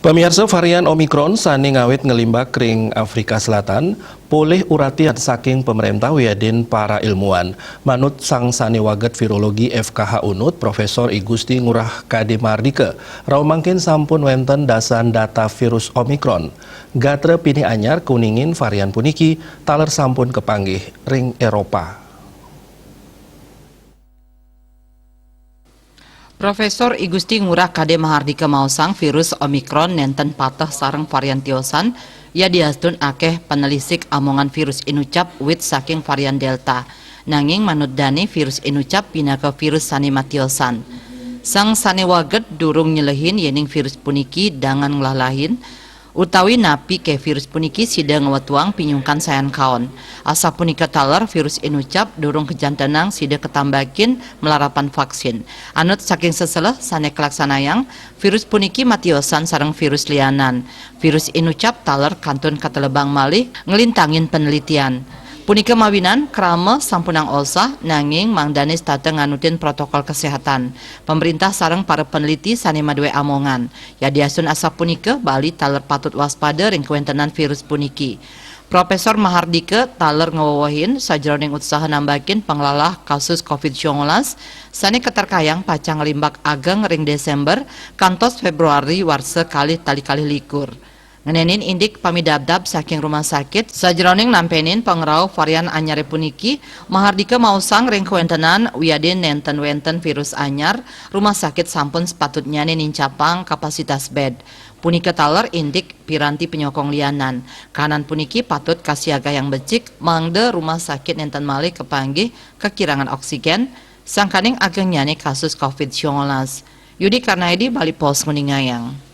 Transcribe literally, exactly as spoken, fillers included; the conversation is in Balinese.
Pamiarsa, varian Omicron sané ngawit nglimbak ring Afrika Selatan polih uratian saking pamréntah wiadin para ilmuwan. Manut sang sané waget virologi F K H Unut, Profésor I Gusti Ngurah Kade Mardika, rauh mangkin sampun wénten dasan data virus Omicron. Gatra pinih anyar kauningin varian puniki taler sampun kapanggih ring Éropah. Profésor I Gusti Ngurah Kade Mahardika maosang virus Omicron nénten pateh sareng varian tiosan, yadiastun akéh panelisik amongan virus inucap wit saking varian Delta. Nanging manut dané virus inucap pinaka virus sané matiosan. Sang sané waget durung nyelehin yéning virus puniki dangan nglalahin, utawi napi ké virus puniki sida ngwetuang pinyungkan sayan kaon. Asapunika taler virus inucap durung kajantenang sida katambakin malarapan vaksin. Anut saking seseleh sané kalaksanayang, virus puniki matiosan sareng virus lianan. Virus inucap taler kantun katelebang malih nglintangin penelitian. Punika mawinan krama sampunang osah, nanging mangdané setata nganutin protokol kesehatan. Pemerintah sareng para peneliti sané madué amongan. Yadiastun asapunika, Bali taler patut waspada ring kawéntenan virus puniki. Profésor Mahardika taler ngwewehin sajeroning utsaha nambakin panglalah kasus covid sangalas sané katerkayang pacang nglimbak ageng ring Désémber kantos Fébruari warsa kalih tali kalih likur. Ngenénin indik pamidabdab saking rumah sakit sajeroning nampénin pangrauh varian anyaré puniki, Mahardika maosang ring kawéntenan wiadin nénten wénten virus anyar, rumah sakit sampun sepatutnyané nincapang kapasitas bed. Punika taler indik piranti panyokong lianan. Kahanan puniki patut kasiagayang becik mangda rumah sakit nénten malih kapanggih kakirangan oksigen, sangkaning agengnyané kasus covid sangalas. Yudi Karnaidi, Bali Post, nguningayang.